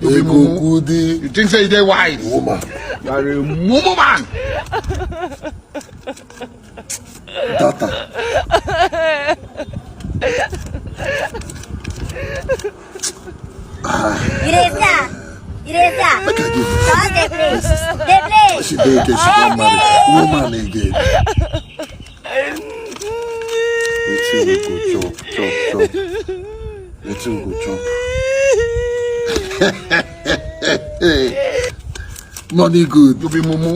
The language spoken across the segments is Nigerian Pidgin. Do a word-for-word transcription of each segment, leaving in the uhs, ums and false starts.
Ego Kudi. You think say you dey wise? Woman. You are a mumu man. Data. You dey see am? You dey see am? Just dey play. Dey play. She dey okay, she don marry. Woman again. Wetin we go chop, chop, chop. Wetin we go chop? Money good. You be mumu.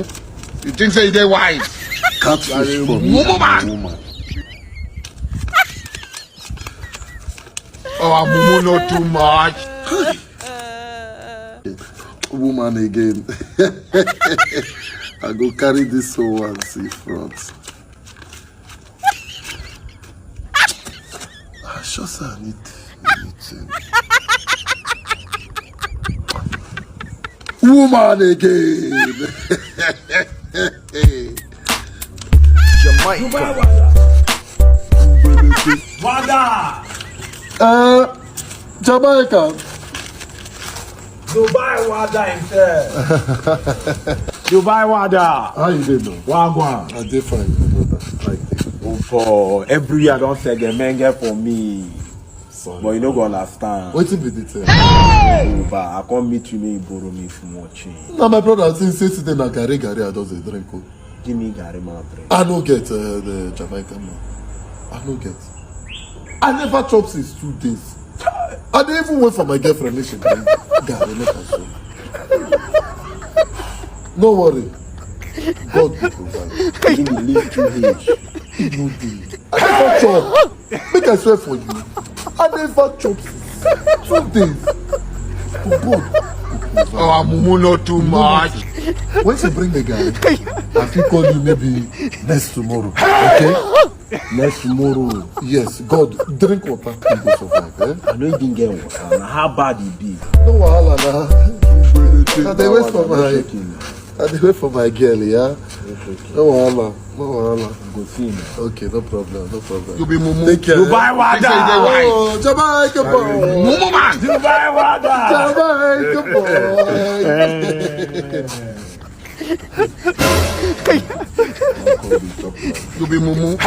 You think say you dey wise? Catfish for me. Mumu man. Woman. Our mumu not too much. Woman again. I go carry this whole one see front. I sure say I need anything. Woman again. Jamaica. Wada. Uh, Jamaica. Dubai Wada himself. Dubai Wada. How you dey now? Wagwan. I dey fine, my brother. How you dey? Oh, for every year don sell the menge for me. Sorry. But you no go understand. Wetin be the thing? Uba, I come meet you, make you borrow me small change. Na my brother, since yesterday na garri garri I just dey drink o. Give me garri, my friend. I no get uh, the Jamaican man. I no get. I never chop since two days. I dey even wait for my girlfriend make she bring garri make I chop. No worry. God go provide. Give me live two days. E no dey. I never chop. Make I swear for you. I never chop since two days. Oh God. Our mumu not too much. When she bring the garri, I fit call you maybe next tomorrow. Okay? Next tomorrow. Yes, God, drink water, you go survive. Eh? I no even get water. Na how bad e be? No wahala na. I dey wait for my, I dey wait for my girl, yeah? No wahala, no wahala. Go see me. Okay, no problem, no problem. You be mumu. Take care. You buy water. Oh, Jamaica boy. Mumu man. You buy water. Jamaica boy. You be mumu. You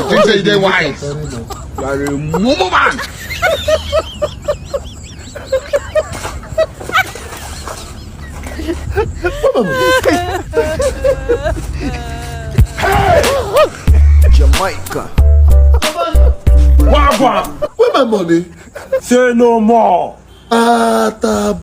think say you dey wise? You are a mumu man. Jamaica. Wagwan. Where my money? Say no more. Ata